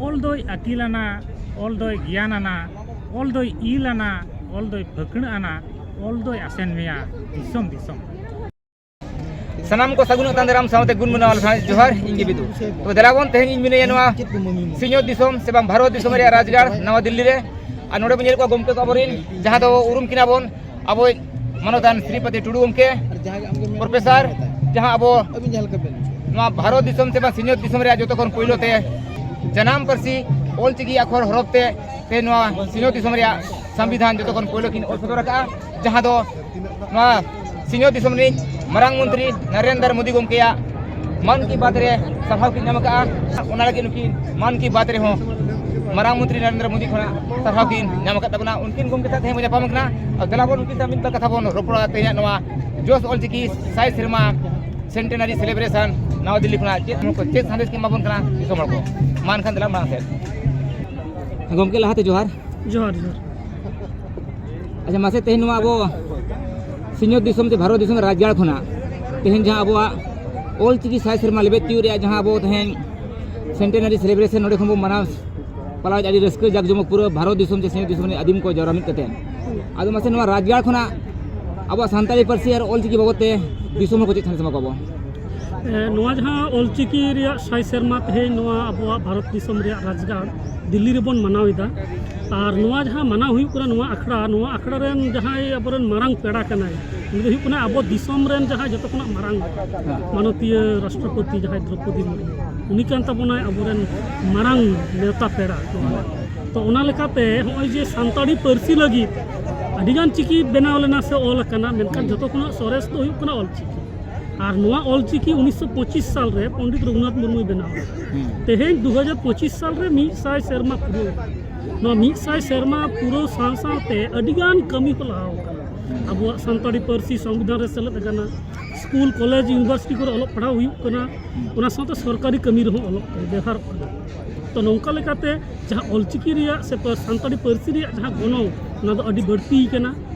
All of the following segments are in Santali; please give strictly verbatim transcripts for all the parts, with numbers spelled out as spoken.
ᱚᱞ ᱫᱚᱭ ᱟᱹᱠᱤᱞ ᱟᱱᱟ, ᱚᱞ ᱫᱚᱭ ᱜᱮᱭᱟᱱ ᱟᱱᱟ, ᱚᱞ ᱫᱚᱭ ᱤᱞ ᱟᱱᱟ, ᱚᱞ ᱫᱚᱭ ᱯᱷᱟᱹᱠᱬᱟᱹᱜ ᱟᱱᱟ, ᱚᱞ ᱫᱚᱭ ᱟᱥᱮᱱ ᱢᱮᱭᱟ ᱫᱤᱥᱚᱢ ᱫᱤᱥᱚᱢ᱾ ᱥᱟᱱᱟᱢ ᱠᱚ ᱥᱟᱹᱜᱩᱱ ᱟᱛᱟᱝ ᱫᱟᱨᱟᱢ ᱥᱟᱶᱛᱮ ᱜᱩᱱ ᱢᱟᱱᱟᱣ ᱞᱟᱦᱟ ᱡᱚᱦᱟᱨ, ᱤᱧ ᱜᱮ ᱵᱤᱫᱩ᱾ ᱛᱚ ᱫᱮᱞᱟ ᱵᱚᱱ, ᱛᱮᱦᱮᱧ ᱤᱧ ᱢᱤᱱᱟᱹᱧᱟ ᱱᱚᱣᱟ ᱥᱤᱧᱚᱛ ᱫᱤᱥᱚᱢ ᱥᱮ ᱵᱟᱝ ᱵᱷᱟᱨᱚᱛ ᱫᱤᱥᱚᱢ ᱨᱮᱭᱟᱜ ᱨᱟᱡᱽᱜᱟᱲ ᱱᱟᱣᱟ ᱫᱤᱞᱞᱤ ᱨᱮ᱾ ᱟᱨ ᱱᱚᱰᱮ ᱵᱚᱱ ᱧᱮᱞ ᱠᱚᱣᱟ ᱜᱚᱢᱠᱮ ᱠᱚ ᱟᱵᱚᱨᱮᱱ, ᱡᱟᱦᱟᱸ ᱫᱚ ᱩᱨᱩᱢ ᱠᱤᱱᱟ ᱵᱚᱱ ᱟᱵᱚᱭᱤᱡ ᱢᱟᱱᱚᱛᱟᱱ ᱥᱨᱤᱯᱚᱛᱤ ᱴᱩᱰᱩ ᱜᱚᱢᱠᱮ, ᱯᱨᱚᱯᱷᱮᱥᱟᱨ, ᱡᱟᱦᱟᱸ ᱟᱵᱚ ᱱᱚᱣᱟ ᱵᱷᱟᱨᱚᱛ ᱫᱤᱥᱚᱢ ᱥᱮ ᱵᱟᱝ ᱥᱤᱧᱚᱛ ᱫᱤᱥᱚᱢ ᱨᱮᱭᱟᱜ ᱡᱚᱛᱚ ᱠᱷᱚᱱ ᱯᱳᱭᱞᱳ ᱛᱮ ᱡᱟᱱᱟᱢ ᱯᱟᱹᱨᱥᱤ ᱚᱞᱪᱤᱠᱤ ᱟᱠᱷᱚᱨ ᱦᱚᱨᱚᱯ ᱛᱮ ᱛᱮ ᱱᱚᱣᱟ ᱥᱤᱧᱚᱛ ᱫᱤᱥᱚᱢ ᱨᱮᱭᱟᱜ ᱥᱚᱝᱵᱤᱫᱷᱟᱱ ᱡᱚᱛᱚ ᱠᱷᱚᱱ ᱯᱳᱭᱞᱳ ᱠᱤᱱ ᱚᱞ ᱥᱚᱫᱚᱨ ᱟᱠᱟᱫᱼᱟ, ᱡᱟᱦᱟᱸ ᱫᱚ ᱱᱚᱣᱟ ᱥᱤᱧᱚᱛ ᱫᱤᱥᱚᱢ ᱨᱤᱱᱤᱡ ᱢᱟᱨᱟᱝ ᱢᱚᱱᱛᱨᱤ ᱱᱚᱨᱮᱱᱫᱨᱚ ᱢᱳᱫᱤ ᱜᱚᱢᱠᱮᱭᱟᱜ ᱢᱟᱱ ᱠᱤ ᱵᱟᱛ ᱨᱮ ᱥᱟᱨᱦᱟᱣ ᱠᱤᱱ ᱧᱟᱢ ᱟᱠᱟᱫᱼᱟ᱾ ᱚᱱᱟ ᱞᱟᱹᱜᱤᱫ ᱱᱩᱠᱤᱱ ᱢᱟᱱ ᱠᱤ ᱵᱟᱛ ᱨᱮᱦᱚᱸ ᱢᱟᱨᱟᱝ ᱢᱚᱱᱛᱨᱤ ᱱᱚᱨᱮᱱᱫᱨᱚ ᱢᱳᱫᱤ ᱠᱷᱚᱱᱟᱜ ᱥᱟᱨᱦᱟᱣ ᱠᱤᱱ ᱧᱟᱢ ᱟᱠᱟᱫ ᱛᱟᱵᱚᱱᱟ᱾ ᱩᱱᱠᱤᱱ ᱜᱚᱢᱠᱮ ᱥᱟᱶ ᱛᱮᱦᱮᱧ ᱵᱚᱱ ᱧᱟᱯᱟᱢ ᱠᱟᱱᱟ᱾ ᱟᱨ ᱫᱮᱞᱟ ᱵᱚᱱ ᱩᱱᱠᱤᱱ ᱥᱟᱶ ᱢᱤᱫ ᱵᱟᱨ ᱠᱟᱛᱷᱟ ᱵᱚᱱ ᱨᱚᱯᱚᱲᱟ ᱛᱮᱦᱮᱧᱟᱜ ᱱᱚᱣᱟ ᱡᱚᱥ ᱚᱞᱪᱤᱠᱤ ᱥᱟᱭ ᱥᱮᱨᱢᱟ ᱥᱮᱱᱴᱮᱱᱟᱨᱤ ᱥᱮᱞᱮᱵᱨᱮᱥᱚᱱ ᱱᱟᱣᱟ ᱫᱤᱞᱞᱤ ᱠᱷᱚᱱᱟᱜ ᱪᱮᱫ ᱪᱮᱫ ᱥᱟᱸᱫᱮᱥ ᱠᱤᱱ ᱮᱢᱟ ᱵᱚᱱ ᱠᱟᱱᱟ ᱫᱤᱥᱚᱢ ᱦᱚᱲ ᱠᱚ᱾ ᱢᱟ ᱮᱱᱠᱷᱟᱱ ᱫᱮᱞᱟ ᱢᱟᱲᱟᱝ ᱥᱮᱫ᱾ ᱜᱚᱢᱠᱮ, ᱞᱟᱦᱟᱛᱮ ᱡᱚᱦᱟᱨ᱾ ᱡᱚᱦᱟᱨ, ᱡᱚᱦᱟᱨ᱾ ᱟᱪᱪᱷᱟ, ᱢᱟᱥᱮ ᱛᱮᱦᱮᱧ ᱱᱚᱣᱟ ᱟᱵᱚ ᱥᱤᱧᱚᱛ ᱫᱤᱥᱚᱢ ᱥᱮ ᱵᱷᱟᱨᱚᱛ ᱫᱤᱥᱚᱢ ᱨᱟᱡᱽᱜᱟᱲ ᱠᱷᱚᱱᱟᱜ ᱛᱮᱦᱮᱧ ᱡᱟᱦᱟᱸ ᱟᱵᱚᱣᱟᱜ ᱚᱞ ᱪᱤᱠᱤ ᱥᱟᱭ ᱥᱮᱨᱢᱟ ᱞᱮᱵᱮᱫ ᱛᱤᱭᱳᱜ ᱨᱮᱭᱟᱜ ᱡᱟᱦᱟᱸ ᱟᱵᱚ ᱛᱮᱦᱮᱧ ᱥᱮᱱᱴᱮᱱᱟᱨᱤ ᱥᱮᱞᱮᱵᱨᱮᱥᱚᱱ ᱱᱚᱰᱮ ᱠᱷᱚᱱ ᱵᱚᱱ ᱢᱟᱱᱟᱣ ᱯᱟᱞᱟᱣ, ᱟᱹᱰᱤ ᱨᱟᱹᱥᱠᱟᱹ ᱡᱟᱠ ᱡᱚᱢᱚᱠ ᱯᱩᱨᱟᱹ ᱵᱷᱟᱨᱚᱛ ᱫᱤᱥᱚᱢ ᱥᱮ ᱥᱤᱧᱚᱛ ᱫᱤᱥᱚᱢ ᱨᱮᱱ ᱟᱹᱫᱤᱢ ᱠᱚ ᱡᱟᱣᱨᱟ ᱢᱤᱫ ᱠᱟᱛᱮ᱾ ᱟᱫᱚ ᱢᱟᱥᱮ ᱱᱚᱣᱟ ᱨᱟᱡᱽᱜᱟᱲ ᱠᱷᱚᱱᱟᱜ ᱟᱵᱚᱣᱟᱜ ᱥᱟᱱᱛᱟᱲᱤ ᱯᱟᱹᱨᱥᱤ ᱟᱨ ᱚᱞ ᱪᱤᱠᱤ ᱵᱟᱵᱚᱫ ᱛᱮ ᱫᱤᱥᱚᱢ ᱦᱚᱲ ᱠᱚ ᱪᱮᱫ ᱥᱟᱸᱫᱮᱥ ᱮᱢᱟ ᱠᱚᱣᱟ ᱵᱚᱱ? ᱮ, ᱱᱚᱣᱟ ᱡᱟᱦᱟᱸ ᱚᱞᱪᱤᱠᱤ ᱨᱮᱭᱟᱜ ᱥᱟᱭ ᱥᱮᱨᱢᱟ ᱛᱮᱦᱮᱧ ᱱᱚᱣᱟ ᱟᱵᱚᱣᱟᱜ ᱵᱷᱟᱨᱚᱛ ᱫᱤᱥᱚᱢ ᱨᱮᱭᱟᱜ ᱨᱟᱡᱽᱜᱟᱲ ᱫᱤᱞᱞᱤ ᱨᱮᱵᱚᱱ ᱢᱟᱱᱟᱣ ᱮᱫᱟ᱾ ᱟᱨ ᱱᱚᱣᱟ ᱡᱟᱦᱟᱸ ᱢᱟᱱᱟᱣ ᱦᱩᱭᱩᱜ ᱠᱟᱱᱟ, ᱱᱚᱣᱟ ᱟᱠᱷᱲᱟ, ᱱᱚᱣᱟ ᱟᱠᱷᱲᱟ ᱨᱮᱱ ᱡᱟᱦᱟᱸᱭ ᱟᱵᱚᱨᱮᱱ ᱢᱟᱨᱟᱝ ᱯᱮᱲᱟ ᱠᱟᱱᱟᱭ, ᱩᱱᱤ ᱫᱚ ᱦᱩᱭᱩᱜ ᱠᱟᱱᱟ ᱟᱵᱚ ᱫᱤᱥᱚᱢ ᱨᱮᱱ ᱡᱟᱦᱟᱸᱭ ᱡᱚᱛᱚ ᱠᱷᱚᱱᱟᱜ ᱢᱟᱨᱟᱝ ᱢᱟᱱᱚᱛᱤᱭᱟᱹ ᱨᱟᱥᱴᱨᱚᱯᱚᱛᱤ ᱡᱟᱦᱟᱸᱭ ᱫᱨᱚᱯᱚᱫᱤ ᱢᱩᱨᱢᱩ, ᱩᱱᱤ ᱠᱟᱱ ᱛᱟᱵᱚᱱᱟᱭ ᱟᱵᱚᱨᱮᱱ ᱢᱟᱨᱟᱝ ᱱᱮᱣᱛᱟ ᱯᱮᱲᱟ᱾ ᱛᱚ ᱚᱱᱟ ᱞᱮᱠᱟᱛᱮ ᱦᱚᱸᱜᱼᱚᱭ ᱡᱮ ᱥᱟᱱᱛᱟᱲᱤ ᱯᱟᱹᱨᱥᱤ ᱞᱟᱹᱜᱤᱫ ᱟᱹᱰᱤᱜᱟᱱ ᱪᱤᱠᱤ ᱵᱮᱱᱟᱣ ᱞᱮᱱᱟ ᱥᱮ ᱚᱞ ᱟᱠᱟᱱᱟ, ᱢᱮᱱᱠᱷᱟᱱ ᱡᱚᱛᱚ ᱠᱷᱚᱱᱟᱜ ᱥᱚᱨᱮᱥ ᱫᱚ ᱦᱩᱭᱩᱜ ᱠᱟᱱᱟ ᱚᱞᱪᱤᱠᱤ᱾ ᱟᱨ ᱱᱚᱣᱟ ᱚᱞᱪᱤᱠᱤ ᱩᱱᱤᱥᱥᱚ ᱯᱚᱸᱪᱤᱥ ᱥᱟᱞ ᱨᱮ ᱯᱚᱱᱰᱤᱛ ᱨᱚᱜᱷᱩᱱᱟᱛᱷ ᱢᱩᱨᱢᱩᱭ ᱵᱮᱱᱟᱣ ᱞᱮᱫᱟ᱾ ᱦᱩᱸ᱾ ᱛᱮᱦᱮᱧ ᱫᱩ ᱦᱟᱡᱟᱨ ᱯᱚᱸᱪᱤᱥ ᱥᱟᱞ ᱨᱮ ᱢᱤᱫ ᱥᱟᱭ ᱥᱮᱨᱢᱟ ᱯᱩᱨᱟᱹᱣ᱾ ᱱᱚᱣᱟ ᱢᱤᱫ ᱥᱟᱭ ᱥᱮᱨᱢᱟ ᱯᱩᱨᱟᱹᱣ ᱥᱟᱶ ᱥᱟᱶᱛᱮ ᱟᱹᱰᱤᱜᱟᱱ ᱠᱟᱹᱢᱤ ᱠᱚ ᱞᱟᱦᱟᱣ ᱟᱠᱟᱱᱟ᱾ ᱟᱵᱚᱣᱟᱜ ᱥᱟᱱᱛᱟᱲᱤ ᱯᱟᱹᱨᱥᱤ ᱥᱚᱝᱵᱤᱫᱷᱟᱱ ᱨᱮ ᱥᱮᱞᱮᱫ ᱟᱠᱟᱱᱟ, ᱥᱠᱩᱞ, ᱠᱚᱞᱮᱡᱽ, ᱤᱭᱩᱱᱤᱵᱷᱟᱨᱥᱤᱴᱤ ᱠᱚᱨᱮ ᱚᱞᱚᱜ ᱯᱟᱲᱦᱟᱣ ᱦᱩᱭᱩᱜ ᱠᱟᱱᱟ, ᱚᱱᱟ ᱥᱟᱶᱛᱮ ᱥᱚᱨᱠᱟᱨᱤ ᱠᱟᱹᱢᱤ ᱨᱮᱦᱚᱸ ᱚᱞᱚᱜ ᱵᱮᱣᱦᱟᱨᱚᱜ ᱠᱟᱱᱟ᱾ ᱛᱚ ᱱᱚᱝᱠᱟ ᱞᱮᱠᱟᱛᱮ ᱡᱟᱦᱟᱸ ᱚᱞᱪᱤᱠᱤ ᱨᱮᱭᱟᱜ ᱥᱮ ᱯᱟᱹᱨ-, ᱥᱟᱱᱛᱟᱲᱤ ᱯᱟᱹᱨᱥᱤ ᱨᱮᱭᱟᱜ ᱡᱟᱦᱟᱸ ᱜᱚᱱᱚᱝ, ᱚᱱᱟ ᱫᱚ ᱟᱹᱰᱤ ᱵᱟᱹᱲᱛᱤ ᱠᱟᱱᱟ᱾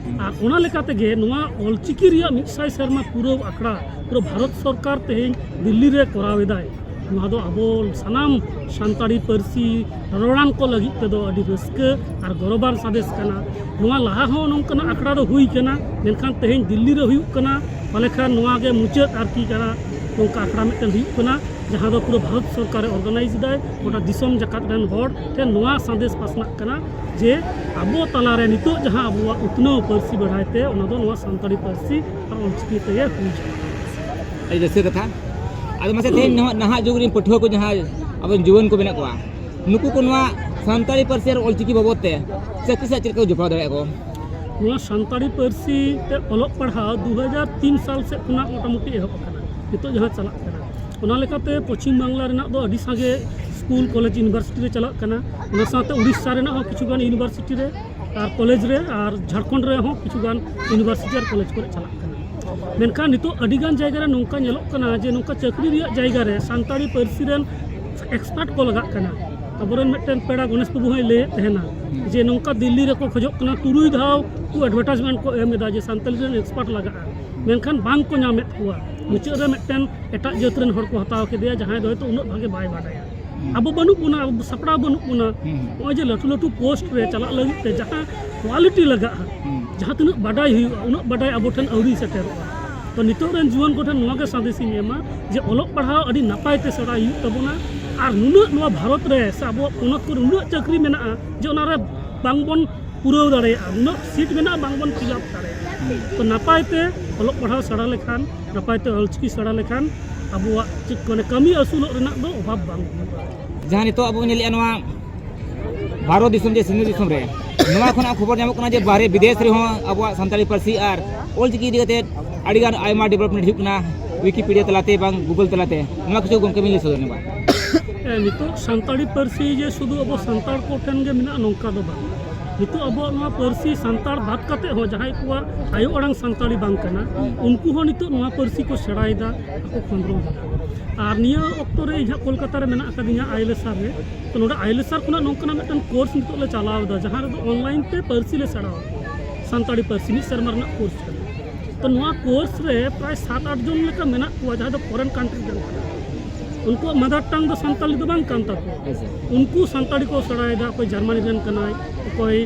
ᱟᱨ ᱚᱱᱟ ᱞᱮᱠᱟ ᱛᱮᱜᱮ ᱱᱚᱣᱟ ᱚᱞᱪᱤᱠᱤ ᱨᱮᱭᱟᱜ ᱢᱤᱫ ᱥᱟᱭ ᱥᱮᱨᱢᱟ ᱯᱩᱨᱟᱹᱣ ᱟᱠᱷᱲᱟ ᱯᱩᱨᱟᱹ ᱵᱷᱟᱨᱚᱛ ᱥᱚᱨᱠᱟᱨ ᱛᱮᱦᱮᱧ ᱫᱤᱞᱞᱤ ᱨᱮ ᱠᱚᱨᱟᱣ ᱮᱫᱟᱭ᱾ ᱱᱚᱣᱟ ᱫᱚ ᱟᱵᱚ ᱥᱟᱱᱟᱢ ᱥᱟᱱᱛᱟᱲᱤ ᱯᱟᱹᱨᱥᱤ ᱨᱚᱨᱚᱲᱟᱱ ᱠᱚ ᱞᱟᱹᱜᱤᱫ ᱛᱮᱫᱚ ᱟᱹᱰᱤ ᱨᱟᱹᱥᱠᱟᱹ ᱟᱨ ᱜᱚᱨᱚᱵᱟᱱ ᱥᱟᱸᱫᱮᱥ ᱠᱟᱱᱟ᱾ ᱱᱚᱣᱟ ᱞᱟᱦᱟ ᱦᱚᱸ ᱱᱚᱝᱠᱟᱱᱟᱜ ᱟᱠᱷᱲᱟ ᱫᱚ ᱦᱩᱭ ᱠᱟᱱᱟ, ᱢᱮᱱᱠᱷᱟᱱ ᱛᱮᱦᱮᱧ ᱫᱤᱞᱞᱤ ᱨᱮ ᱦᱩᱭᱩᱜ ᱠᱟᱱᱟ᱾ ᱯᱟᱞᱮ ᱠᱷᱟᱱ ᱱᱚᱣᱟ ᱜᱮ ᱢᱩᱪᱟᱹᱫ ᱟᱨᱠᱤ ᱠᱟᱱᱟ, ᱱᱚᱝᱠᱟ ᱟᱠᱷᱲᱟ ᱢᱤᱫᱴᱮᱱ ᱦᱩᱭᱩᱜ ᱠᱟᱱᱟ, ᱡᱟᱦᱟᱸ ᱫᱚ ᱯᱩᱨᱟᱹ ᱵᱷᱟᱨᱚᱛ ᱥᱚᱨᱠᱟᱨᱮ ᱚᱨᱜᱟᱱᱟᱭᱤᱡᱽ ᱫᱟᱭ᱾ ᱜᱚᱴᱟ ᱫᱤᱥᱚᱢ ᱡᱟᱠᱟᱛ ᱨᱮᱱ ᱦᱚᱲ ᱴᱷᱮᱱ ᱱᱚᱣᱟ ᱥᱟᱸᱫᱮᱥ ᱯᱟᱥᱱᱟᱜ ᱠᱟᱱᱟ ᱡᱮ ᱟᱵᱚ ᱛᱟᱞᱟᱨᱮ ᱱᱤᱛᱚᱜ ᱡᱟᱦᱟᱸ ᱟᱵᱚᱣᱟᱜ ᱩᱛᱱᱟᱹᱣ ᱯᱟᱹᱨᱥᱤ ᱵᱟᱲᱟᱭ ᱛᱮ, ᱚᱱᱟ ᱫᱚ ᱱᱚᱣᱟ ᱥᱟᱱᱛᱟᱲᱤ ᱯᱟᱹᱨᱥᱤ ᱟᱨ ᱚᱞᱪᱤᱠᱤ ᱛᱮᱜᱮ ᱦᱩᱭ ᱪᱟᱞᱟᱜᱼᱟ᱾ ᱟᱹᱰᱤ ᱨᱟᱹᱥᱠᱟᱹ ᱠᱟᱛᱷᱟ᱾ ᱟᱫᱚ ᱢᱟᱥᱮ, ᱛᱮᱦᱮᱧ ᱱᱟᱦᱟᱜ ᱱᱟᱦᱟᱜ ᱡᱩᱜᱽ ᱨᱮᱱ ᱯᱟᱹᱴᱷᱩᱣᱟᱹ ᱠᱚ, ᱡᱟᱦᱟᱸᱭ ᱟᱵᱚᱨᱮᱱ ᱡᱩᱣᱟᱹᱱ ᱠᱚ ᱢᱮᱱᱟᱜ ᱠᱚᱣᱟ, ᱱᱩᱠᱩ ᱠᱚ ᱱᱚᱣᱟ ᱥᱟᱱᱛᱟᱲᱤ ᱯᱟᱹᱨᱥᱤ ᱟᱨ ᱚᱞᱪᱤᱠᱤ ᱵᱟᱵᱚᱫ ᱛᱮ ᱪᱟᱹᱠᱨᱤ ᱥᱟᱶ ᱪᱮᱫ ᱞᱮᱠᱟ ᱠᱚ ᱡᱚᱯᱲᱟᱣ ᱫᱟᱲᱮᱭᱟᱜᱼᱟ ᱠᱚ? ᱱᱚᱣᱟ ᱥᱟᱱᱛᱟᱲᱤ ᱯᱟᱹᱨᱥᱤ ᱛᱮ ᱚᱞᱚᱜ ᱯᱟᱲᱦᱟᱣ ᱫᱩ ᱦᱟᱡᱟᱨ ᱛᱤᱱ ᱥᱟᱞ ᱥᱮᱫ ᱠᱷᱚᱱᱟᱜ ᱢᱚᱴᱟᱢᱩᱴᱤ ᱮᱦᱚᱵ ᱟᱠᱟᱱᱟ᱾ ᱱᱤᱛᱚᱜ ᱡᱟᱦᱟᱸ ᱪᱟᱞᱟᱜ ᱠᱟᱱᱟ, ᱚᱱᱟ ᱞᱮᱠᱟᱛᱮ ᱯᱚᱪᱷᱤᱢ ᱵᱟᱝᱞᱟ ᱨᱮᱱᱟᱜ ᱫᱚ ᱟᱹᱰᱤ ᱥᱟᱸᱜᱮ ᱥᱠᱩᱞ, ᱠᱚᱞᱮᱡᱽ, ᱤᱭᱩᱱᱤᱵᱷᱟᱨᱥᱤᱴᱤ ᱨᱮ ᱪᱟᱞᱟᱜ ᱠᱟᱱᱟ᱾ ᱚᱱᱟ ᱥᱟᱶᱛᱮ ᱩᱲᱤᱥᱥᱟ ᱨᱮᱱᱟᱜ ᱦᱚᱸ ᱠᱤᱪᱷᱩ ᱜᱟᱱ ᱤᱭᱩᱱᱤᱵᱷᱟᱨᱥᱤᱴᱤ ᱨᱮ ᱟᱨ ᱠᱚᱞᱮᱡᱽ ᱨᱮ, ᱟᱨ ᱡᱷᱟᱲᱠᱷᱚᱸᱰ ᱨᱮᱦᱚᱸ ᱠᱤᱪᱷᱩ ᱜᱟᱱ ᱤᱭᱩᱱᱤᱵᱷᱟᱨᱥᱤᱴᱤ ᱟᱨ ᱠᱚᱞᱮᱡᱽ ᱠᱚᱨᱮ ᱪᱟᱞᱟᱜ ᱠᱟᱱᱟ᱾ ᱢᱮᱱᱠᱷᱟᱱ ᱱᱤᱛᱚᱜ ᱟᱹᱰᱤ ᱜᱟᱱ ᱡᱟᱭᱜᱟ ᱨᱮ ᱱᱚᱝᱠᱟ ᱧᱮᱞᱚᱜ ᱠᱟᱱᱟ ᱡᱮ ᱱᱚᱝᱠᱟ ᱪᱟᱹᱠᱨᱤ ᱨᱮᱭᱟᱜ ᱡᱟᱭᱜᱟ ᱨᱮ ᱥᱟᱱᱛᱟᱲᱤ ᱯᱟᱹᱨᱥᱤ ᱨᱮᱱ ᱮᱠᱥᱯᱟᱨᱴ ᱠᱚ ᱞᱟᱜᱟᱜ ᱠᱟᱱᱟ᱾ ᱟᱵᱚᱨᱮᱱ ᱢᱤᱫᱴᱮᱱ ᱯᱮᱲᱟ ᱜᱚᱱᱮᱥ ᱵᱟᱹᱵᱩ ᱦᱚᱸᱭ ᱞᱟᱹᱭᱮᱫ ᱛᱟᱦᱮᱱᱟ ᱡᱮ ᱱᱚᱝᱠᱟ ᱫᱤᱞᱞᱤ ᱨᱮᱠᱚ ᱠᱷᱚᱡᱚᱜ ᱠᱟᱱᱟ, ᱛᱩᱨᱩᱭ ᱫᱷᱟᱣ ᱠᱚ ᱮᱰᱵᱷᱟᱨᱴᱟᱤᱡᱽᱢᱮᱱᱴ ᱠᱚ ᱮᱢ ᱮᱫᱟ ᱡᱮ ᱥᱟᱱᱛᱟᱲᱤ ᱨᱮᱱ ᱮᱠᱥᱯᱟᱨᱴ ᱞᱟᱜᱟᱜᱼᱟ, ᱢᱮᱱᱠᱷᱟᱱ ᱵᱟᱝ ᱠᱚ ᱧᱟᱢᱮᱫ ᱠᱚᱣᱟ᱾ ᱢᱩᱪᱟᱹᱫ ᱨᱮ ᱢᱤᱫᱴᱮᱱ ᱮᱴᱟᱜ ᱡᱟᱹᱛ ᱨᱮᱱ ᱦᱚᱲ ᱠᱚ ᱦᱟᱛᱟᱣ ᱠᱮᱫᱮᱭᱟ, ᱡᱟᱦᱟᱸᱭ ᱫᱚ ᱦᱚᱭᱛᱳ ᱩᱱᱟᱹᱜ ᱵᱷᱟᱜᱮ ᱵᱟᱭ ᱵᱟᱰᱟᱭᱟ᱾ ᱟᱵᱚ ᱵᱟᱹᱱᱩᱜ ᱵᱚᱱᱟ, ᱟᱵᱚ ᱥᱟᱯᱲᱟᱣ ᱵᱟᱹᱱᱩᱜ ᱵᱚᱱᱟ᱾ ᱦᱩᱸ᱾ ᱱᱚᱜᱼᱚᱭ ᱡᱮ ᱞᱟᱹᱴᱩ ᱞᱟᱹᱴᱩ ᱯᱳᱥᱴ ᱨᱮ ᱪᱟᱞᱟᱜ ᱞᱟᱹᱜᱤᱫ ᱛᱮ ᱡᱟᱦᱟᱸ ᱠᱳᱣᱟᱞᱤᱴᱤ ᱞᱟᱜᱟᱜᱼᱟ, ᱦᱩᱸ᱾ ᱡᱟᱦᱟᱸ ᱛᱤᱱᱟᱹᱜ ᱵᱟᱰᱟᱭ ᱦᱩᱭᱩᱜᱼᱟ, ᱩᱱᱟᱹᱜ ᱵᱟᱰᱟᱭ ᱟᱵᱚ ᱴᱷᱮᱱ ᱟᱹᱣᱨᱤ ᱥᱮᱴᱮᱨᱚᱜᱼᱟ᱾ ᱛᱚ ᱱᱤᱛᱚᱜ ᱨᱮᱱ ᱡᱩᱣᱟᱹᱱ ᱠᱚᱴᱷᱮᱱ ᱱᱚᱣᱟ ᱜᱮ ᱥᱟᱸᱫᱮᱥ ᱤᱧ ᱮᱢᱟ ᱡᱮ ᱚᱞᱚᱜ ᱯᱟᱲᱦᱟᱣ ᱟᱹᱰᱤ ᱱᱟᱯᱟᱭ ᱛᱮ ᱥᱮᱬᱟᱭ ᱦᱩᱭᱩᱜ ᱛᱟᱵᱚᱱᱟ᱾ ᱟᱨ ᱱᱩᱱᱟᱹᱜ ᱱᱚᱣᱟ ᱵᱷᱟᱨᱚᱛ ᱨᱮ ᱥᱮ ᱟᱵᱚᱣᱟᱜ ᱯᱚᱱᱚᱛ ᱠᱚᱨᱮ ᱩᱱᱟᱹᱜ ᱪᱟᱹᱠᱨᱤ ᱢᱮᱱᱟᱜᱼᱟ ᱡᱮ ᱚᱱᱟᱨᱮ ᱵᱟᱝᱵᱚᱱ ᱯᱩᱨᱟᱹᱣ ᱫᱟᱲᱮᱭᱟᱜᱼᱟ, ᱩᱱᱟᱹᱜ ᱥᱤᱴ ᱢᱮᱱᱟᱜᱼᱟ, ᱵᱟᱝᱵᱚᱱ ᱯᱷᱤᱞᱟᱯ ᱫᱟᱲᱮᱭᱟᱜᱼᱟ᱾ ᱛᱚ ᱱᱟᱯᱟᱭ ᱛᱮ ᱚᱞᱚᱜ ᱯᱟᱲᱦᱟᱣ ᱥᱮᱬᱟ ᱞᱮᱠᱷᱟᱱ, ᱱᱟᱯᱟᱭ ᱛᱮ ᱚᱞᱪᱤᱠᱤ ᱥᱮᱬᱟ ᱞᱮᱠᱷᱟᱱ ᱟᱵᱚᱣᱟᱜ ᱪᱮᱫ ᱠᱚ ᱢᱟᱱᱮ ᱠᱟᱹᱢᱤ ᱟᱹᱥᱩᱞᱚᱜ ᱨᱮᱱᱟᱜ ᱫᱚ ᱚᱵᱷᱟᱵᱽ ᱵᱟᱝ ᱦᱩᱭᱩᱜᱼᱟ᱾ ᱡᱟᱦᱟᱸ ᱱᱤᱛᱚᱜ ᱟᱵᱚ ᱵᱚᱱ ᱧᱮᱞᱮᱫᱼᱟ, ᱱᱚᱣᱟ ᱵᱷᱟᱨᱚᱛ ᱫᱤᱥᱚᱢ ᱡᱮ ᱥᱤᱧᱚᱛ ᱫᱤᱥᱚᱢ ᱨᱮ, ᱱᱚᱣᱟ ᱠᱷᱚᱱᱟᱜ ᱠᱷᱚᱵᱚᱨ ᱧᱟᱢᱚᱜ ᱠᱟᱱᱟ ᱡᱮ ᱵᱟᱦᱨᱮ ᱵᱤᱫᱮᱥ ᱨᱮᱦᱚᱸ ᱟᱵᱚᱣᱟᱜ ᱥᱟᱱᱛᱟᱲᱤ ᱯᱟᱹᱨᱥᱤ ᱟᱨ ᱚᱞᱪᱤᱠᱤ ᱤᱫᱤ ᱠᱟᱛᱮ ᱟᱹᱰᱤᱜᱟᱱ ᱟᱭᱢᱟ ᱰᱮᱵᱷᱞᱚᱯᱢᱮᱱᱴ ᱦᱩᱭᱩᱜ ᱠᱟᱱᱟ, ᱣᱤᱠᱤᱯᱤᱰᱤᱭᱟ ᱛᱟᱞᱟᱛᱮ ᱵᱟᱝ ᱜᱩᱜᱚᱞ ᱛᱟᱞᱟᱛᱮ᱾ ᱱᱚᱣᱟ ᱠᱤᱪᱷᱩ ᱜᱚᱢᱠᱮ ᱵᱤᱱ ᱞᱟᱹᱭ ᱥᱚᱫᱚᱨ ᱧᱚᱜᱟ᱾ ᱦᱮᱸ, ᱱᱤᱛᱚᱜ ᱥᱟᱱᱛᱟᱲᱤ ᱯᱟᱹᱨᱥᱤ ᱡᱮ ᱥᱩᱫᱷᱩ ᱟᱵᱚ ᱥᱟᱱᱛᱟᱲ ᱠᱚ ᱴᱷᱮᱱ ᱜᱮ ᱢᱮᱱᱟᱜᱼᱟ, ᱱᱚᱝᱠᱟ ᱫᱚ ᱵᱟᱝ᱾ ᱱᱤᱛᱚᱜ ᱟᱵᱚᱣᱟᱜ ᱱᱚᱣᱟ ᱯᱟᱹᱨᱥᱤ ᱥᱟᱱᱛᱟᱲ ᱵᱟᱫ ᱠᱟᱛᱮ ᱦᱚᱸ ᱡᱟᱦᱟᱸᱭ ᱠᱚᱣᱟᱜ ᱟᱭᱳ ᱟᱲᱟᱝ ᱥᱟᱱᱛᱟᱲᱤ ᱵᱟᱝ ᱠᱟᱱᱟ, ᱩᱱᱠᱩ ᱦᱚᱸ ᱱᱤᱛᱚᱜ ᱱᱚᱣᱟ ᱯᱟᱹᱨᱥᱤ ᱠᱚ ᱥᱮᱬᱟᱭᱮᱫᱟ, ᱟᱠᱚ ᱠᱷᱚᱸᱫᱽᱨᱚᱸᱫᱽ ᱮᱫᱟ᱾ ᱟᱨ ᱱᱤᱭᱟᱹ ᱚᱠᱛᱚ ᱨᱮ ᱤᱧ ᱦᱟᱸᱜ ᱠᱳᱞᱠᱟᱛᱟ ᱨᱮ ᱢᱮᱱᱟᱜ ᱟᱠᱟᱫᱤᱧᱟ, ᱟᱭᱞᱮᱥᱟᱨ ᱨᱮ᱾ ᱛᱚ ᱱᱚᱰᱮ ᱟᱭᱞᱮᱥᱟᱨ ᱠᱷᱚᱱᱟᱜ ᱱᱚᱝᱠᱟᱱᱟᱜ ᱢᱤᱫᱴᱮᱱ ᱠᱳᱨᱥ ᱱᱤᱛᱚᱜ ᱞᱮ ᱪᱟᱞᱟᱣ ᱮᱫᱟ, ᱡᱟᱦᱟᱸ ᱨᱮᱫᱚ ᱚᱱᱞᱟᱭᱤᱱ ᱛᱮ ᱯᱟᱹᱨᱥᱤ ᱞᱮ ᱥᱮᱬᱟ ᱟᱠᱚᱣᱟ, ᱥᱟᱱᱛᱟᱲᱤ ᱯᱟᱹᱨᱥᱤ ᱢᱤᱫ ᱥᱮᱨᱢᱟ ᱨᱮᱱᱟᱜ ᱠᱳᱨᱥ ᱠᱟᱱᱟ᱾ ᱛᱚ ᱱᱚᱣᱟ ᱠᱳᱨᱥ ᱨᱮ ᱯᱨᱟᱭ ᱥᱟᱛ ᱟᱴ ᱡᱚᱱ ᱞᱮᱠᱟ ᱢᱮᱱᱟᱜ ᱠᱚᱣᱟ, ᱡᱟᱦᱟᱸᱭ ᱫᱚ ᱯᱷᱚᱨᱮᱱ ᱠᱟᱱᱴᱨᱤ ᱨᱮᱱ ᱠᱟᱱᱟ᱾ ᱛᱚ ᱩᱱᱠᱩᱣᱟᱜ ᱢᱟᱫᱟᱨ ᱴᱟᱝ ᱫᱚ ᱥᱟᱱᱛᱟᱲᱤ ᱫᱚ ᱵᱟᱝ ᱠᱟᱱ ᱛᱟᱠᱚᱣᱟ᱾ ᱩᱱᱠᱩ ᱥᱟᱱᱛᱟᱲᱤ ᱠᱚ ᱥᱮᱬᱟᱭᱮᱫᱟ, ᱚᱠᱚᱭ ᱡᱟᱨᱢᱟᱱᱤ ᱨᱮᱱ ᱠᱟᱱᱟᱭ, ᱚᱠᱚᱭ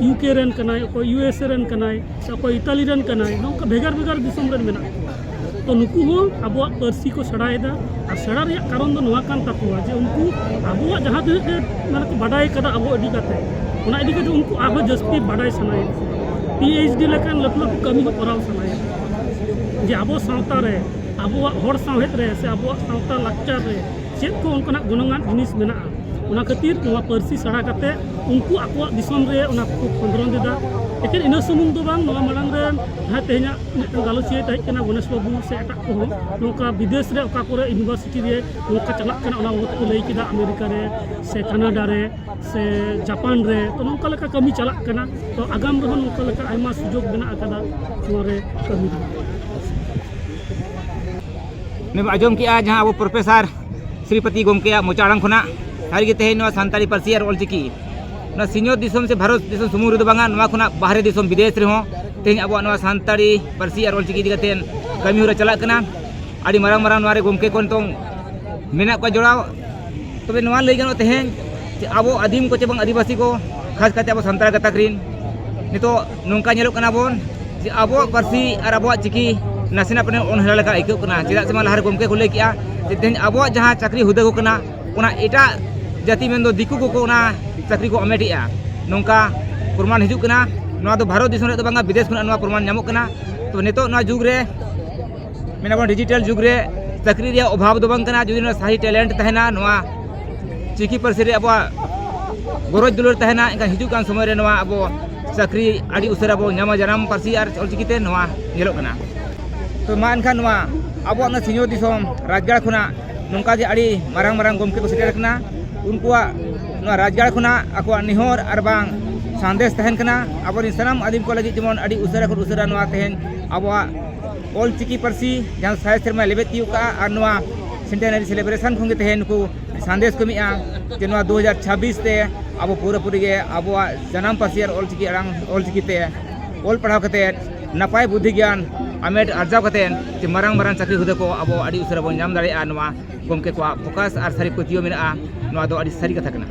ᱤᱭᱩᱠᱮ ᱨᱮᱱ ᱠᱟᱱᱟᱭ, ᱚᱠᱚᱭ ᱤᱭᱩᱮᱥᱮ ᱨᱮᱱ ᱠᱟᱱᱟᱭ, ᱥᱮ ᱚᱠᱚᱭ ᱤᱛᱟᱞᱤ ᱨᱮᱱ ᱠᱟᱱᱟᱭ, ᱱᱚᱝᱠᱟ ᱵᱷᱮᱜᱟᱨ ᱵᱷᱮᱜᱟᱨ ᱫᱤᱥᱚᱢ ᱨᱮᱱ ᱢᱮᱱᱟᱜ ᱠᱚᱣᱟ᱾ ᱛᱚ ᱱᱩᱠᱩ ᱦᱚᱸ ᱟᱵᱚᱣᱟᱜ ᱯᱟᱹᱨᱥᱤ ᱠᱚ ᱥᱮᱬᱟᱭᱮᱫᱟ, ᱟᱨ ᱥᱮᱬᱟ ᱨᱮᱭᱟᱜ ᱠᱟᱨᱚᱱ ᱫᱚ ᱱᱚᱣᱟ ᱠᱟᱱ ᱛᱟᱠᱚᱣᱟ ᱡᱮ ᱩᱱᱠᱩ ᱟᱵᱚᱣᱟᱜ ᱡᱟᱦᱟᱸ ᱛᱤᱱᱟᱹᱜ ᱜᱮ ᱢᱟᱱᱮ ᱠᱚ ᱵᱟᱰᱟᱭ ᱠᱟᱫᱟ ᱟᱵᱚ ᱤᱫᱤ ᱠᱟᱛᱮ, ᱚᱱᱟ ᱤᱫᱤ ᱠᱟᱛᱮ ᱩᱱᱠᱩ ᱟᱨᱦᱚᱸ ᱡᱟᱹᱥᱛᱤ ᱵᱟᱰᱟᱭ ᱥᱟᱱᱟᱭᱮᱫ ᱠᱚᱣᱟ, ᱯᱤ ᱮᱭᱤᱪ ᱰᱤ ᱞᱮᱠᱟᱱ ᱞᱟᱹᱴᱩ ᱞᱟᱹᱴᱩ ᱠᱟᱹᱢᱤ ᱦᱚᱸ ᱠᱚᱨᱟᱣ ᱥᱟᱱᱟᱭᱮᱫ ᱠᱚᱣᱟ, ᱡᱮ ᱟᱵᱚ ᱥᱟᱶᱛᱟ ᱨᱮ, ᱟᱵᱚᱣᱟᱜ ᱦᱚᱲ ᱥᱟᱶᱦᱮᱫ ᱨᱮ ᱥᱮ ᱟᱵᱚᱣᱟᱜ ᱥᱟᱶᱛᱟ ᱞᱟᱠᱪᱟᱨ ᱨᱮ ᱪᱮᱫ ᱠᱚ ᱚᱱᱠᱟᱱᱟᱜ ᱜᱚᱱᱚᱝᱟᱱ ᱡᱤᱱᱤᱥ ᱢᱮᱱᱟᱜᱼᱟ᱾ ᱚᱱᱟ ᱠᱷᱟᱹᱛᱤᱨ ᱱᱚᱣᱟ ᱯᱟᱹᱨᱥᱤ ᱥᱮᱬᱟ ᱠᱟᱛᱮ ᱩᱱᱠᱩ ᱟᱠᱚᱣᱟᱜ ᱫᱤᱥᱚᱢ ᱨᱮ ᱚᱱᱟ ᱠᱚ ᱠᱷᱚᱸᱫᱽᱨᱚᱸᱫᱽ ᱮᱫᱟ᱾ ᱮᱠᱮᱱ ᱤᱱᱟᱹ ᱥᱩᱢᱩᱝ ᱫᱚ ᱵᱟᱝ, ᱱᱚᱣᱟ ᱢᱟᱲᱟᱝ ᱨᱮ ᱡᱟᱦᱟᱸ ᱛᱮᱦᱮᱧᱟᱜ ᱢᱤᱫᱴᱟᱝ ᱜᱟᱞᱚᱪᱤᱭᱟᱹ ᱛᱟᱦᱮᱸ ᱠᱟᱱᱟ ᱜᱚᱱᱮᱥ ᱵᱟᱹᱵᱩ ᱥᱮ ᱮᱴᱟᱜ ᱠᱚᱦᱚᱸ, ᱱᱚᱝᱠᱟ ᱵᱤᱫᱮᱥ ᱨᱮ ᱚᱠᱟ ᱠᱚᱨᱮ ᱤᱭᱩᱱᱤᱵᱷᱟᱨᱥᱤᱴᱤ ᱨᱮ ᱱᱚᱝᱠᱟ ᱪᱟᱞᱟᱜ ᱠᱟᱱᱟ, ᱚᱱᱟ ᱵᱟᱵᱚᱫ ᱠᱚ ᱞᱟᱹᱭ ᱠᱮᱫᱟ, ᱟᱢᱮᱨᱤᱠᱟ ᱨᱮ ᱥᱮ ᱠᱟᱱᱟᱰᱟ ᱨᱮ ᱥᱮ ᱡᱟᱯᱟᱱ ᱨᱮ, ᱛᱚ ᱱᱚᱝᱠᱟ ᱞᱮᱠᱟ ᱠᱟᱹᱢᱤ ᱪᱟᱞᱟᱜ ᱠᱟᱱᱟ᱾ ᱛᱚ ᱟᱜᱟᱢ ᱨᱮᱦᱚᱸ ᱱᱚᱝᱠᱟ ᱞᱮᱠᱟ ᱟᱭᱢᱟ ᱥᱩᱡᱳᱜᱽ ᱢᱮᱱᱟᱜ ᱟᱠᱟᱫᱟ ᱱᱚᱣᱟ ᱨᱮ ᱠᱟᱹᱢᱤ ᱨᱮ᱾ ᱱᱤᱭᱟᱹ ᱟᱸᱡᱚᱢ ᱠᱮᱜᱼᱟ ᱡᱟᱦᱟᱸ ᱟᱵᱚ ᱯᱨᱚᱯᱷᱮᱥᱟᱨ ᱥᱨᱤᱯᱚᱛᱤ ᱜᱚᱢᱠᱮᱭᱟᱜ ᱢᱚᱪᱟ ᱟᱲᱟᱝ ᱠᱷᱚᱱᱟᱜ᱾ ᱥᱟᱹᱨᱤᱜᱮ ᱛᱮᱦᱮᱧ ᱱᱚᱣᱟ ᱥᱟᱱᱛᱟᱲᱤ ᱯᱟᱹᱨᱥᱤ ᱟᱨ ᱚᱞᱪᱤᱠᱤ ᱱᱚᱣᱟ ᱥᱤᱧᱚᱛ ᱫᱤᱥᱚᱢ ᱥᱮ ᱵᱷᱟᱨᱚᱛ ᱫᱤᱥᱚᱢ ᱥᱩᱢᱩᱝ ᱨᱮᱫᱚ ᱵᱟᱝᱟ, ᱱᱚᱣᱟ ᱠᱷᱚᱱᱟᱜ ᱵᱟᱦᱨᱮ ᱫᱤᱥᱚᱢ ᱵᱤᱫᱮᱥ ᱨᱮᱦᱚᱸ ᱛᱮᱦᱮᱧ ᱟᱵᱚᱣᱟᱜ ᱱᱚᱣᱟ ᱥᱟᱱᱛᱟᱲᱤ ᱯᱟᱹᱨᱥᱤ ᱟᱨ ᱚᱞᱪᱤᱠᱤ ᱤᱫᱤ ᱠᱟᱛᱮ ᱠᱟᱹᱢᱤ ᱦᱚᱨᱟ ᱪᱟᱞᱟᱜ ᱠᱟᱱᱟ᱾ ᱟᱹᱰᱤ ᱢᱟᱨᱟᱝ ᱢᱟᱨᱟᱝ ᱱᱚᱣᱟ ᱨᱮ ᱜᱚᱢᱠᱮ ᱠᱚ ᱱᱤᱛᱚᱝ ᱢᱮᱱᱟᱜ ᱠᱚᱣᱟ ᱡᱚᱲᱟᱣ᱾ ᱛᱚᱵᱮ ᱱᱚᱣᱟ ᱞᱟᱹᱭ ᱜᱟᱱᱚᱜᱼᱟ ᱛᱮᱦᱮᱧ ᱡᱮ ᱟᱵᱚ ᱟᱹᱫᱤᱢ ᱠᱚ ᱪᱮ ᱵᱟᱝ ᱟᱹᱫᱤᱵᱟᱹᱥᱤ ᱠᱚ, ᱠᱷᱟᱥ ᱠᱟᱛᱮ ᱟᱵᱚ ᱥᱟᱱᱛᱟᱲ ᱜᱟᱛᱟᱠ ᱨᱤᱱ ᱱᱤᱛᱚᱜ ᱱᱚᱝᱠᱟ ᱧᱮᱞᱚᱜ ᱠᱟᱱᱟ ᱵᱚᱱ ᱡᱮ ᱟᱵᱚᱣᱟᱜ ᱯᱟᱹᱨᱥᱤ ᱟᱨ ᱟᱵᱚᱣᱟᱜ ᱪᱤᱠᱤ ᱱᱟᱥᱮᱱᱟᱜ ᱯᱟᱞᱮᱱ ᱚᱱᱦᱮᱲᱟ ᱞᱮᱠᱟ ᱟᱹᱭᱠᱟᱹᱜ ᱠᱟᱱᱟ᱾ ᱪᱮᱫᱟᱜ ᱥᱮ ᱢᱟ ᱞᱟᱦᱟᱨᱮ ᱜᱚᱢᱠᱮ ᱠᱚ ᱞᱟᱹᱭ ᱠᱮᱜᱼᱟ ᱡᱮ ᱛᱮᱦᱮᱧ ᱟᱵᱚᱣᱟᱜ ᱡᱟᱦᱟᱸ ᱪᱟᱹᱠᱨᱤ ᱦᱩᱫᱟᱹ ᱠᱚ ᱠᱟᱱᱟ, ᱚᱱᱟ ᱮᱴᱟᱜ ᱡᱟᱹᱛᱤ ᱢᱮᱱᱫᱚ ᱫᱤᱠᱩ ᱠᱚᱠᱚ ᱚᱱᱟ ᱪᱟᱹᱠᱨᱤ ᱠᱚ ᱟᱢᱮᱴᱮᱜᱼᱟ, ᱱᱚᱝᱠᱟ ᱯᱨᱚᱢᱟᱱ ᱦᱤᱡᱩᱜ ᱠᱟᱱᱟ᱾ ᱱᱚᱣᱟ ᱫᱚ ᱵᱷᱟᱨᱚᱛ ᱫᱤᱥᱚᱢ ᱨᱮ ᱫᱚ ᱵᱟᱝᱟ, ᱵᱤᱫᱮᱥ ᱠᱷᱚᱱᱟᱜ ᱱᱚᱣᱟ ᱯᱨᱚᱢᱟᱱ ᱧᱟᱢᱚᱜ ᱠᱟᱱᱟ᱾ ᱛᱚ ᱱᱤᱛᱚᱜ ᱱᱚᱣᱟ ᱡᱩᱜᱽ ᱨᱮ ᱢᱮᱱᱟᱵᱚᱱ ᱰᱤᱡᱤᱴᱟᱞ ᱡᱩᱜᱽ ᱨᱮ ᱪᱟᱹᱠᱨᱤ ᱨᱮᱭᱟᱜ ᱚᱵᱷᱟᱵᱽ ᱫᱚ ᱵᱟᱝ ᱠᱟᱱᱟ᱾ ᱡᱩᱫᱤ ᱱᱚᱣᱟ ᱥᱟᱹᱦᱤ ᱴᱮᱞᱮᱱᱴ ᱛᱟᱦᱮᱱᱟ, ᱱᱚᱣᱟ ᱪᱤᱠᱤ ᱯᱟᱹᱨᱥᱤ ᱨᱮ ᱟᱵᱚᱣᱟᱜ ᱜᱚᱨᱚᱡᱽ ᱫᱩᱞᱟᱹᱲ ᱛᱟᱦᱮᱱᱟ, ᱮᱱᱠᱷᱟᱱ ᱦᱤᱡᱩᱜ ᱠᱟᱱ ᱥᱚᱢᱚᱭ ᱨᱮ ᱱᱚᱣᱟ ᱟᱵᱚ ᱪᱟᱹᱠᱨᱤ ᱟᱹᱰᱤ ᱩᱥᱟᱹᱨᱟ ᱵᱚ ᱧᱟᱢᱟ ᱡᱟᱱᱟᱢ ᱯᱟᱹᱨᱥᱤ ᱟᱨ ᱚᱞᱪᱤᱠᱤ ᱛᱮ ᱱᱚᱣᱟ ᱧᱮᱞᱚᱜ ᱠᱟᱱᱟ᱾ ᱛᱚ ᱢᱟ ᱮᱱᱠᱷᱟᱱ ᱱᱚᱣᱟ ᱟᱵᱚᱣᱟᱜ ᱱᱚᱣᱟ ᱥᱤᱧᱚᱛ ᱫᱤᱥᱚᱢ ᱨᱟᱡᱽᱜᱟᱲ ᱠᱷᱚᱱᱟᱜ ᱱᱚᱝᱠᱟ ᱜᱮ ᱟᱹᱰᱤ ᱢᱟᱨᱟᱝ ᱢᱟᱨᱟᱝ ᱜᱚᱢᱠᱮ ᱠᱚ ᱥᱮᱴᱮᱨ ᱟᱠᱟᱱᱟ᱾ ᱩᱱᱠᱩᱣᱟᱜ ᱱᱚᱣᱟ ᱨᱟᱡᱽᱜᱟᱲ ᱠᱷᱚᱱᱟᱜ ᱟᱠᱚᱣᱟᱜ ᱱᱮᱦᱚᱨ ᱟᱨ ᱵᱟᱝ ᱥᱟᱸᱫᱮᱥ ᱛᱟᱦᱮᱱ ᱠᱟᱱᱟ, ᱟᱵᱚᱨᱮᱱ ᱥᱟᱱᱟᱢ ᱟᱹᱫᱤᱢ ᱠᱚ ᱞᱟᱹᱜᱤᱫ ᱡᱮᱢᱚᱱ ᱟᱹᱰᱤ ᱩᱥᱟᱹᱨᱟ ᱠᱷᱚᱱ ᱩᱥᱟᱹᱨᱟ ᱱᱚᱣᱟ ᱛᱮᱦᱮᱧ ᱟᱵᱚᱣᱟᱜ ᱚᱞ ᱪᱤᱠᱤ ᱯᱟᱹᱨᱥᱤ ᱡᱟᱦᱟᱸ ᱥᱟᱭ ᱥᱮᱨᱢᱟ ᱞᱮᱵᱮᱫ ᱛᱤᱭᱳᱜ ᱠᱟᱜᱼᱟ, ᱟᱨ ᱱᱚᱣᱟ ᱥᱮᱱᱴᱮᱱᱟᱨᱤ ᱥᱮᱞᱮᱵᱨᱮᱥᱚᱱ ᱠᱷᱚᱱ ᱜᱮ ᱛᱮᱦᱮᱧ ᱱᱩᱠᱩ ᱥᱟᱸᱫᱮᱥ ᱠᱚ ᱮᱢᱮᱜᱼᱟ ᱡᱮ ᱱᱚᱣᱟ ᱫᱩ ᱦᱟᱡᱟᱨ ᱪᱷᱟᱵᱵᱤᱥ ᱛᱮ ᱟᱵᱚ ᱯᱩᱨᱟᱹᱯᱩᱨᱤ ᱜᱮ ᱟᱵᱚᱣᱟᱜ ᱡᱟᱱᱟᱢ ᱯᱟᱹᱨᱥᱤ ᱟᱨ ᱚᱞ ᱪᱤᱠᱤ ᱟᱲᱟᱝ, ᱚᱞ ᱪᱤᱠᱤ ᱛᱮ ᱚᱞ ᱯᱟᱲᱦᱟᱣ ᱠᱟᱛᱮᱫ ᱱᱟᱯᱟᱭ ᱵᱩᱫᱽᱫᱷᱤ ᱜᱮᱭᱟᱱ ᱟᱢᱮᱴ ᱟᱨᱡᱟᱣ ᱠᱟᱛᱮ ᱡᱮ ᱢᱟᱨᱟᱝ ᱢᱟᱨᱟᱝ ᱪᱟᱹᱠᱨᱤ ᱦᱩᱫᱟᱹ ᱠᱚ ᱟᱵᱚ ᱟᱹᱰᱤ ᱩᱥᱟᱹᱨᱟ ᱵᱚᱱ ᱧᱟᱢ ᱫᱟᱲᱮᱭᱟᱜᱼᱟ, ᱱᱚᱣᱟ ᱜᱚᱢᱠᱮ ᱠᱚᱣᱟᱜ ᱯᱷᱳᱠᱟᱥ ᱟᱨ ᱥᱟᱹᱨᱤ ᱯᱟᱹᱛᱭᱟᱹᱣ ᱢᱮᱱᱟᱜᱼᱟ᱾ ᱱᱚᱣᱟ ᱫᱚ ᱟᱹᱰᱤ ᱥᱟᱹᱨᱤ ᱠᱟᱛᱷᱟ ᱠᱟᱱᱟ᱾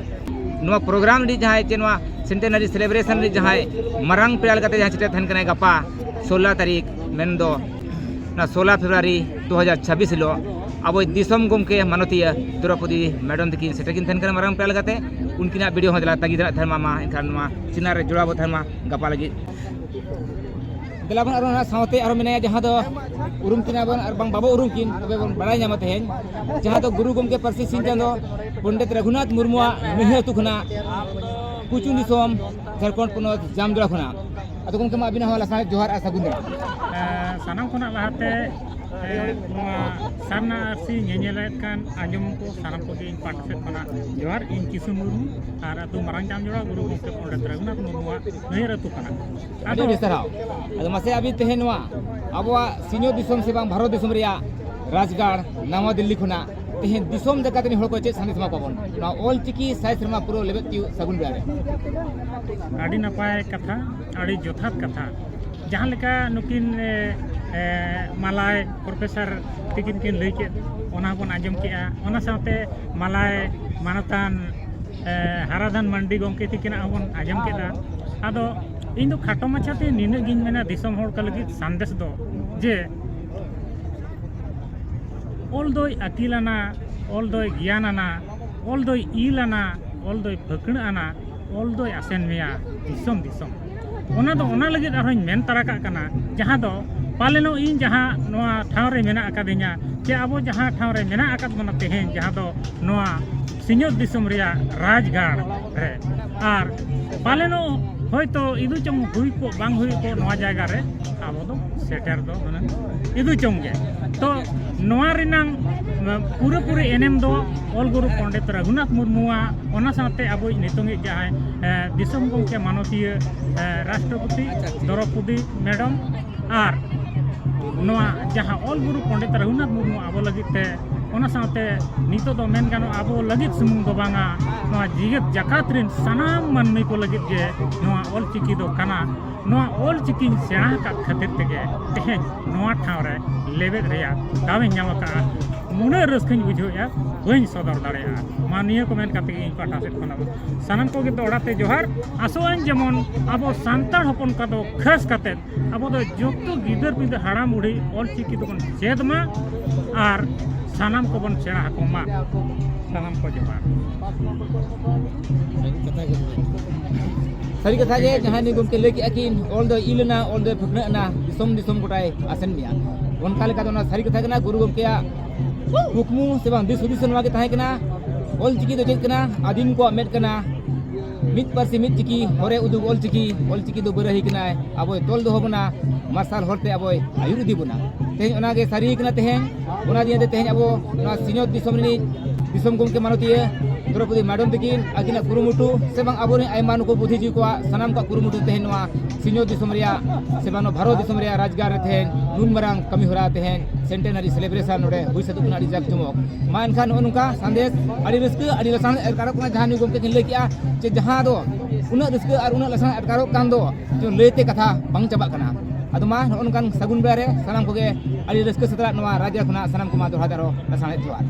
ᱱᱚᱣᱟ ᱯᱨᱳᱜᱨᱟᱢ ᱨᱮ ᱡᱟᱦᱟᱸᱭ ᱪᱮ ᱱᱚᱣᱟ ᱥᱮᱱᱴᱮᱱᱟᱨᱤ ᱥᱮᱞᱮᱵᱨᱮᱥᱚᱱ ᱨᱮ ᱡᱟᱦᱟᱸᱭ ᱢᱟᱨᱟᱝ ᱯᱮᱲᱟ ᱞᱮᱠᱟᱛᱮ ᱡᱟᱦᱟᱸᱭ ᱥᱮᱴᱮᱨ ᱛᱟᱦᱮᱱ ᱠᱟᱱᱟᱭ ᱜᱟᱯᱟ ᱥᱳᱞᱟ ᱛᱟᱹᱨᱤᱠᱷ, ᱢᱮᱱᱫᱚ ᱚᱱᱟ ᱥᱳᱞᱟ ᱯᱷᱮᱵᱽᱨᱩᱣᱟᱨᱤ ᱫᱩ ᱦᱟᱡᱟᱨ ᱪᱷᱟᱵᱵᱤᱥ ᱦᱤᱞᱳᱜ ᱟᱵᱚ ᱫᱤᱥᱚᱢ ᱜᱚᱢᱠᱮ ᱢᱟᱱᱚᱛᱤᱭᱟᱹ ᱫᱨᱚᱯᱚᱫᱤ ᱢᱮᱰᱚᱢ ᱛᱟᱹᱠᱤᱱ ᱥᱮᱴᱮᱨ ᱠᱤᱱ ᱛᱟᱦᱮᱱ ᱠᱟᱱᱟ ᱢᱟᱨᱟᱝ ᱯᱮᱲᱟ ᱞᱮᱠᱟᱛᱮ᱾ ᱩᱱᱠᱤᱱᱟᱜ ᱵᱷᱤᱰᱤᱭᱳ ᱦᱚᱸ ᱫᱮᱞᱟ ᱛᱟᱺᱜᱤ ᱫᱷᱟᱨᱟ ᱛᱟᱦᱮᱱ ᱢᱟ, ᱢᱟ ᱮᱱᱠᱷᱟᱱ ᱱᱚᱣᱟ ᱪᱮᱱᱮᱞ ᱨᱮ ᱡᱚᱲᱟᱣ ᱵᱚ ᱛᱟᱦᱮᱱ ᱢᱟ ᱜᱟᱯᱟ ᱞᱟᱹᱜᱤᱫ᱾ ᱫᱮᱞᱟ ᱵᱚᱱ ᱟᱨᱚ ᱚᱱᱟ ᱥᱟᱶᱛᱮ ᱟᱨᱚ ᱢᱮᱱᱟᱭᱟ, ᱡᱟᱦᱟᱸ ᱫᱚ ᱩᱨᱩᱢ ᱠᱤᱱᱟ ᱵᱚᱱ ᱟᱨ ᱵᱟᱝ ᱵᱟᱵᱚ ᱩᱨᱩᱢ ᱠᱤᱱ, ᱛᱚᱵᱮ ᱵᱚᱱ ᱵᱟᱲᱟᱭ ᱧᱟᱢᱟ ᱛᱮᱦᱮᱧ, ᱡᱟᱦᱟᱸ ᱫᱚ ᱜᱩᱨᱩ ᱜᱚᱢᱠᱮ ᱯᱟᱹᱨᱥᱤ ᱥᱤᱧ ᱪᱟᱸᱫᱚ ᱯᱚᱱᱰᱤᱛ ᱨᱟᱹᱜᱷᱩᱱᱟᱛᱷ ᱢᱩᱨᱢᱩᱣᱟᱜ ᱱᱟᱹᱭᱦᱟᱹᱨ ᱟᱹᱛᱩ ᱠᱷᱚᱱᱟᱜ ᱠᱩᱪᱩ ᱫᱤᱥᱚᱢ ᱡᱷᱟᱲᱠᱷᱚᱸᱰ ᱯᱚᱱᱚᱛ ᱡᱟᱢᱡᱚᱲᱟ ᱠᱷᱚᱱᱟᱜ᱾ ᱟᱫᱚ ᱜᱚᱢᱠᱮ, ᱢᱟ ᱟᱹᱵᱤᱱᱟᱜ ᱦᱚᱸ ᱞᱟᱥᱟᱲᱦᱮᱫ ᱡᱚᱦᱟᱨ ᱟᱨ ᱥᱟᱹᱜᱩᱱ ᱫᱟᱨᱟᱢ᱾ ᱮ, ᱥᱟᱱᱟᱢ ᱠᱷᱚᱱᱟᱜ ᱞᱟᱦᱟᱛᱮ, ᱮ, ᱱᱚᱣᱟ ᱥᱟᱨᱱᱟ ᱟᱹᱨᱥᱤ ᱧᱮᱧᱮᱞᱮᱫ ᱠᱟᱱ, ᱟᱸᱡᱚᱢ ᱠᱚ ᱥᱟᱱᱟᱢ ᱠᱚᱜᱮ ᱤᱧ ᱯᱟᱦᱴᱟ ᱥᱮᱫ ᱠᱷᱚᱱᱟᱜ ᱡᱚᱦᱟᱨ᱾ ᱤᱧ ᱠᱤᱥᱩᱱ ᱢᱩᱨᱢᱩ ᱟᱨ ᱟᱹᱛᱩ ᱢᱟᱨᱟᱝ ᱡᱟᱢᱡᱚᱲᱟ, ᱜᱩᱨᱩ ᱜᱚᱢᱠᱮ ᱯᱚᱱᱰᱤᱛ ᱨᱟᱹᱜᱷᱩᱱᱟᱛᱷ ᱢᱩᱨᱢᱩᱣᱟᱜ ᱱᱟᱹᱭᱦᱟᱹᱨ ᱟᱹᱛᱩ ᱠᱟᱱᱟ᱾ ᱟᱹᱰᱤ ᱟᱹᱰᱤ ᱥᱟᱨᱦᱟᱣ᱾ ᱟᱫᱚ ᱢᱟᱥᱮ ᱟᱹᱵᱤᱱ ᱛᱮᱦᱮᱧ ᱱᱚᱣᱟ ᱟᱵᱚᱣᱟᱜ ᱥᱤᱧᱚᱛ ᱫᱤᱥᱚᱢ ᱥᱮ ᱵᱟᱝ ᱵᱷᱟᱨᱚᱛ ᱫᱤᱥᱚᱢ ᱨᱮᱭᱟᱜ ᱨᱟᱡᱽᱜᱟᱲ ᱱᱟᱣᱟ ᱫᱤᱞᱞᱤ ᱠᱷᱚᱱᱟᱜ ᱛᱮᱦᱮᱧ ᱫᱤᱥᱚᱢ ᱡᱟᱠᱟᱛ ᱨᱮᱱ ᱦᱚᱲ ᱠᱚ ᱪᱮᱫ ᱥᱟᱸᱫᱮᱥ ᱮᱢᱟ ᱠᱚᱣᱟ ᱵᱚᱱ ᱱᱚᱣᱟ ᱚᱞ ᱪᱤᱠᱤ ᱥᱟᱭ ᱥᱮᱨᱢᱟ ᱯᱩᱨᱟᱹᱣ ᱞᱮᱵᱮᱫ ᱛᱤᱭᱳᱜ ᱥᱟᱹᱜᱩᱱ ᱵᱮᱲᱟ ᱨᱮ? ᱟᱹᱰᱤ ᱱᱟᱯᱟᱭ ᱠᱟᱛᱷᱟ, ᱟᱹᱰᱤ ᱡᱚᱛᱷᱟᱛ ᱠᱟᱛᱷᱟ᱾ ᱡᱟᱦᱟᱸ ᱞᱮᱠᱟ ᱱᱩᱠᱤᱱ, ᱮ, ᱮ, ᱢᱟᱞᱟᱭ ᱯᱨᱚᱯᱷᱮᱥᱚᱨ ᱛᱤᱠᱤᱱ ᱠᱤᱱ ᱞᱟᱹᱭ ᱠᱮᱫ, ᱚᱱᱟ ᱦᱚᱸᱵᱚᱱ ᱟᱸᱡᱚᱢ ᱠᱮᱜᱼᱟ᱾ ᱚᱱᱟ ᱥᱟᱶᱛᱮ ᱢᱟᱞᱟᱭ ᱢᱟᱱᱚᱛᱟᱱ, ᱮ, ᱦᱟᱨᱟᱫᱷᱟᱱ ᱢᱟᱱᱰᱤ ᱜᱚᱢᱠᱮ ᱛᱤᱠᱤᱱᱟᱜ ᱦᱚᱸᱵᱚᱱ ᱟᱸᱡᱚᱢ ᱠᱮᱫᱟ᱾ ᱟᱫᱚ ᱤᱧ ᱫᱚ ᱠᱷᱟᱴᱚ ᱢᱟᱪᱷᱟᱛᱮ ᱱᱤᱱᱟᱹᱜ ᱜᱤᱧ ᱢᱮᱱᱟ, ᱫᱤᱥᱚᱢ ᱦᱚᱲ ᱠᱚ ᱞᱟᱹᱜᱤᱫ ᱥᱟᱸᱫᱮᱥ ᱫᱚ ᱡᱮ ᱚᱞ ᱫᱚᱭ ᱟᱹᱠᱤᱞ ᱟᱱᱟ, ᱚᱞ ᱫᱚᱭ ᱜᱮᱭᱟᱱ ᱟᱱᱟ, ᱚᱞ ᱫᱚᱭ ᱤᱞ ᱟᱱᱟ, ᱚᱞ ᱫᱚᱭ ᱯᱷᱟᱹᱠᱬᱟᱹᱜ ᱟᱱᱟ, ᱚᱞ ᱫᱚᱭ ᱟᱥᱮᱱ ᱢᱮᱭᱟ ᱫᱤᱥᱚᱢ ᱫᱤᱥᱚᱢ᱾ ᱚᱱᱟ ᱫᱚ ᱚᱱᱟ ᱞᱟᱹᱜᱤᱫ ᱟᱨᱦᱚᱸᱧ ᱢᱮᱱ ᱛᱟᱨᱟ ᱠᱟᱜ ᱠᱟᱱᱟ, ᱡᱟᱦᱟᱸ ᱫᱚ ᱯᱟᱞᱮᱱᱚᱜ ᱤᱧ ᱡᱟᱦᱟᱸ ᱱᱚᱣᱟ ᱴᱷᱟᱶ ᱨᱮ ᱢᱮᱱᱟᱜ ᱟᱠᱟᱫᱤᱧᱟ, ᱪᱮ ᱟᱵᱚ ᱡᱟᱦᱟᱸ ᱴᱷᱟᱶ ᱨᱮ ᱢᱮᱱᱟᱜ ᱟᱠᱟᱫ ᱵᱚᱱᱟ ᱛᱮᱦᱮᱧ, ᱡᱟᱦᱟᱸ ᱫᱚ ᱱᱚᱣᱟ ᱥᱤᱧᱚᱛ ᱫᱤᱥᱚᱢ ᱨᱮᱭᱟᱜ ᱨᱟᱡᱽᱜᱟᱲ ᱨᱮ, ᱟᱨ ᱯᱟᱞᱮᱱᱚᱜ ᱦᱚᱭᱛᱳ ᱤᱫᱩ ᱪᱚᱝ ᱦᱩᱭ ᱠᱚᱜ ᱵᱟᱝ ᱦᱩᱭ ᱠᱚᱜ, ᱱᱚᱣᱟ ᱡᱟᱭᱜᱟ ᱨᱮ ᱟᱵᱚ ᱫᱚ ᱥᱮᱴᱮᱨ ᱫᱚ ᱦᱩᱱᱟᱹᱝ ᱤᱫᱩ ᱪᱚᱝ ᱜᱮ᱾ ᱛᱚ ᱱᱚᱣᱟ ᱨᱮᱱᱟᱝ ᱯᱩᱨᱟᱹᱯᱩᱨᱤ ᱮᱱᱮᱢ ᱫᱚ ᱚᱞ ᱜᱩᱨᱩ ᱯᱚᱱᱰᱤᱛ ᱨᱟᱹᱜᱷᱩᱱᱟᱛᱷ ᱢᱩᱨᱢᱩᱣᱟᱜ, ᱚᱱᱟ ᱥᱟᱶᱛᱮ ᱟᱵᱚᱭᱤᱡ ᱱᱤᱛᱚᱝᱤᱡ ᱡᱟᱦᱟᱸᱭ, ᱮ, ᱫᱤᱥᱚᱢ ᱜᱚᱢᱠᱮ ᱢᱟᱱᱚᱛᱤᱭᱟᱹ, ᱮ, ᱨᱟᱥᱴᱨᱚᱯᱚᱛᱤ ᱫᱨᱚᱯᱚᱫᱤ ᱢᱮᱰᱚᱢ, ᱟᱨ ᱱᱚᱣᱟ ᱡᱟᱦᱟᱸ ᱚᱞ ᱜᱩᱨᱩ ᱯᱚᱱᱰᱤᱛ ᱨᱟᱹᱜᱷᱩᱱᱟᱛᱷ ᱢᱩᱨᱢᱩ ᱟᱵᱚ ᱞᱟᱹᱜᱤᱫ ᱛᱮ ᱚᱱᱟ ᱥᱟᱶᱛᱮ ᱱᱤᱛᱚᱜ ᱫᱚ ᱢᱮᱱ ᱜᱟᱱᱚᱜᱼᱟ, ᱟᱵᱚ ᱞᱟᱹᱜᱤᱫ ᱥᱩᱢᱩᱝ ᱫᱚ ᱵᱟᱝᱟ, ᱱᱚᱣᱟ ᱡᱮᱜᱮᱛ ᱡᱟᱠᱟᱛ ᱨᱮᱱ ᱥᱟᱱᱟᱢ ᱢᱟᱹᱱᱢᱤ ᱠᱚ ᱞᱟᱹᱜᱤᱫ ᱜᱮ ᱱᱚᱣᱟ ᱚᱞᱪᱤᱠᱤ ᱫᱚ ᱠᱟᱱᱟ᱾ ᱱᱚᱣᱟ ᱚᱞᱪᱤᱠᱤᱧ ᱥᱮᱬᱟ ᱟᱠᱟᱫ ᱠᱷᱟᱹᱛᱤᱨ ᱛᱮᱜᱮ ᱛᱮᱦᱮᱧ ᱱᱚᱣᱟ ᱴᱷᱟᱶ ᱨᱮ ᱞᱮᱵᱮᱫ ᱨᱮᱭᱟᱜ ᱫᱟᱣ ᱤᱧ ᱧᱟᱢ ᱟᱠᱟᱫᱼᱟ᱾ ᱱᱩᱱᱟᱹᱜ ᱨᱟᱹᱥᱠᱟᱹᱧ ᱵᱩᱡᱷᱟᱹᱣᱮᱫᱼᱟ, ᱵᱟᱹᱧ ᱥᱚᱫᱚᱨ ᱫᱟᱲᱮᱭᱟᱜᱼᱟ᱾ ᱢᱟ ᱱᱤᱭᱟᱹ ᱠᱚ ᱢᱮᱱ ᱠᱟᱛᱮ ᱜᱮ ᱤᱧ ᱯᱟᱦᱴᱟ ᱥᱮᱫ ᱠᱷᱚᱱᱟᱜ ᱥᱟᱱᱟᱢ ᱠᱚᱜᱮ ᱫᱚᱦᱲᱟ ᱛᱮ ᱡᱚᱦᱟᱨ᱾ ᱟᱥᱚᱜ ᱟᱹᱧ ᱡᱮᱢᱚᱱ ᱟᱵᱚ ᱥᱟᱱᱛᱟᱲ ᱦᱚᱯᱚᱱ ᱠᱚᱫᱚ ᱠᱷᱟᱥ ᱠᱟᱛᱮ ᱟᱵᱚ ᱫᱚ ᱡᱚᱛᱚ ᱜᱤᱫᱟᱹᱨ ᱯᱤᱫᱟᱹᱨ ᱦᱟᱲᱟᱢ ᱵᱩᱲᱦᱤ ᱚᱞᱪᱤᱠᱤ ᱫᱚᱵᱚᱱ ᱪᱮᱫ ᱢᱟ ᱟᱨ ᱥᱟᱱᱟᱢ ᱠᱚᱵᱚᱱ ᱥᱮᱬᱟ ᱟᱠᱚ ᱢᱟ᱾ ᱥᱟᱱᱟᱢ ᱠᱚ ᱡᱚᱦᱟᱨ᱾ ᱥᱟᱹᱨᱤ ᱠᱟᱛᱷᱟ ᱜᱮ ᱡᱟᱦᱟᱸᱭ ᱱᱩᱭ ᱜᱚᱢᱠᱮ ᱞᱟᱹᱭ ᱠᱮᱜᱼᱟ ᱠᱤᱱ, ᱚᱞ ᱫᱚᱭ ᱤᱞ ᱮᱱᱟ, ᱚᱞ ᱫᱚᱭ ᱯᱷᱩᱴᱱᱟᱹᱜ ᱮᱱᱟ, ᱫᱤᱥᱚᱢ ᱫᱤᱥᱚᱢ ᱜᱚᱴᱟᱭ ᱟᱥᱮᱱ ᱢᱮᱭᱟ᱾ ᱚᱱᱠᱟ ᱞᱮᱠᱟ ᱫᱚ ᱚᱱᱟ ᱥᱟᱹᱨᱤ ᱠᱟᱛᱷᱟ ᱠᱟᱱᱟ᱾ ᱜᱩᱨᱩ ᱜᱚᱢᱠᱮᱭᱟᱜ ᱠᱩᱠᱢᱩ ᱥᱮ ᱵᱟᱝ ᱫᱤᱥ ᱦᱩᱫᱤᱥ ᱱᱚᱣᱟ ᱜᱮ ᱛᱟᱦᱮᱸ ᱠᱟᱱᱟ, ᱚᱞ ᱪᱤᱠᱤ ᱫᱚ ᱪᱮᱫ ᱠᱟᱱᱟ? ᱟᱹᱫᱤᱢ ᱠᱚᱣᱟᱜ ᱢᱮᱫ ᱠᱟᱱᱟ, ᱢᱤᱫ ᱯᱟᱹᱨᱥᱤ ᱢᱤᱫ ᱪᱤᱠᱤ, ᱦᱚᱨᱮ ᱩᱫᱩᱜ ᱚᱞ ᱪᱤᱠᱤ, ᱚᱞ ᱪᱤᱠᱤ ᱫᱚ ᱵᱟᱹᱨᱟᱹᱦᱤ ᱠᱟᱱᱟᱭ, ᱟᱵᱚᱭ ᱛᱚᱞ ᱫᱚᱦᱚ ᱵᱚᱱᱟ, ᱢᱟᱨᱥᱟᱞ ᱦᱚᱨᱛᱮ ᱟᱵᱚᱭ ᱟᱹᱭᱩᱨ ᱤᱫᱤ ᱵᱚᱱᱟ᱾ ᱛᱮᱦᱮᱧ ᱚᱱᱟᱜᱮ ᱥᱟᱹᱨᱤ ᱠᱟᱱᱟ᱾ ᱛᱮᱦᱮᱧ ᱚᱱᱟ ᱫᱤᱭᱮ ᱛᱮ ᱛᱮᱦᱮᱧ ᱟᱵᱚ ᱱᱚᱣᱟ ᱥᱤᱧᱚᱛ ᱫᱤᱥᱚᱢ ᱨᱤᱱᱤᱡ ᱫᱤᱥᱚᱢ ᱜᱚᱢᱠᱮ ᱢᱟᱱᱚᱛᱤᱭᱟᱹ ᱫᱨᱚᱯᱚᱫᱤ ᱢᱮᱰᱚᱢ ᱛᱟᱹᱠᱤᱱ ᱟᱹᱠᱤᱱᱟᱜ ᱠᱩᱨᱩᱢᱩᱴᱩ ᱥᱮ ᱵᱟᱝ ᱟᱵᱚᱨᱮᱱ ᱟᱭᱢᱟ ᱱᱩᱠᱩ ᱵᱩᱫᱽᱫᱷᱤᱡᱤᱵᱤ ᱠᱚᱣᱟᱜ ᱥᱟᱱᱟᱢ ᱠᱚᱣᱟᱜ ᱠᱩᱨᱩᱢᱩᱴᱩ ᱛᱮᱦᱮᱧ ᱱᱚᱣᱟ ᱥᱤᱧᱚᱛ ᱫᱤᱥᱚᱢ ᱨᱮᱭᱟᱜ ᱥᱮ ᱵᱟᱝ ᱱᱚᱣᱟ ᱵᱷᱟᱨᱚᱛ ᱫᱤᱥᱚᱢ ᱨᱮᱭᱟᱜ ᱨᱟᱡᱽᱜᱟᱲ ᱨᱮ ᱛᱮᱦᱮᱧ ᱱᱩᱱ ᱢᱟᱨᱟᱝ ᱠᱟᱹᱢᱤ ᱦᱚᱨᱟ ᱛᱮᱦᱮᱧ centenary celebration ᱱᱚᱰᱮ ᱦᱩᱭ ᱥᱟᱹᱛᱚᱜ ᱠᱟᱱᱟ ᱟᱹᱰᱤ ᱡᱟᱠ ᱡᱚᱢᱚᱠ᱾ ᱢᱟ ᱮᱱᱠᱷᱟᱱ ᱱᱚᱜᱼᱚ ᱱᱚᱝᱠᱟ ᱥᱟᱸᱫᱮᱥ ᱟᱹᱰᱤ ᱨᱟᱹᱥᱠᱟᱹ ᱟᱹᱰᱤ ᱞᱟᱥᱟᱱ ᱟᱴᱠᱟᱨᱚᱜ ᱠᱟᱱᱟ, ᱡᱟᱦᱟᱸ ᱱᱩᱭ ᱜᱚᱢᱠᱮ ᱠᱤᱱ ᱞᱟᱹᱭ ᱠᱮᱜᱼᱟ ᱡᱮ ᱡᱟᱦᱟᱸ ᱫᱚ ᱩᱱᱟᱹᱜ ᱨᱟᱹᱥᱠᱟᱹ ᱟᱨ ᱩᱱᱟᱹᱜ ᱞᱟᱥᱟᱱ ᱟᱴᱠᱟᱨᱚᱜ ᱠᱟᱱ ᱫᱚ ᱡᱮ ᱞᱟᱹᱭᱛᱮ ᱠᱟᱛᱷᱟ ᱵᱟᱝ ᱪᱟᱵᱟᱜ ᱠᱟᱱᱟ᱾ ᱟᱫᱚ ᱢᱟ ᱱᱚᱜᱼᱚ ᱱᱚᱝᱠᱟᱱ ᱥᱟᱹᱜᱩᱱ ᱵᱮᱲᱟ ᱨᱮ ᱥᱟᱱᱟᱢ ᱠᱚᱜᱮ ᱟᱹᱰᱤ ᱨᱟᱹᱥᱠᱟᱹ ᱥᱟᱛᱞᱟᱜ ᱱᱚᱣᱟ ᱨᱟᱡᱽ ᱠᱷᱚᱱᱟᱜ ᱥᱟᱱᱟᱢ ᱠᱚᱢᱟ ᱫᱚᱦᱲᱟ ᱛᱮ ᱟᱨᱚ ᱞᱟᱥᱟᱱ ᱡᱚᱦᱟᱨ᱾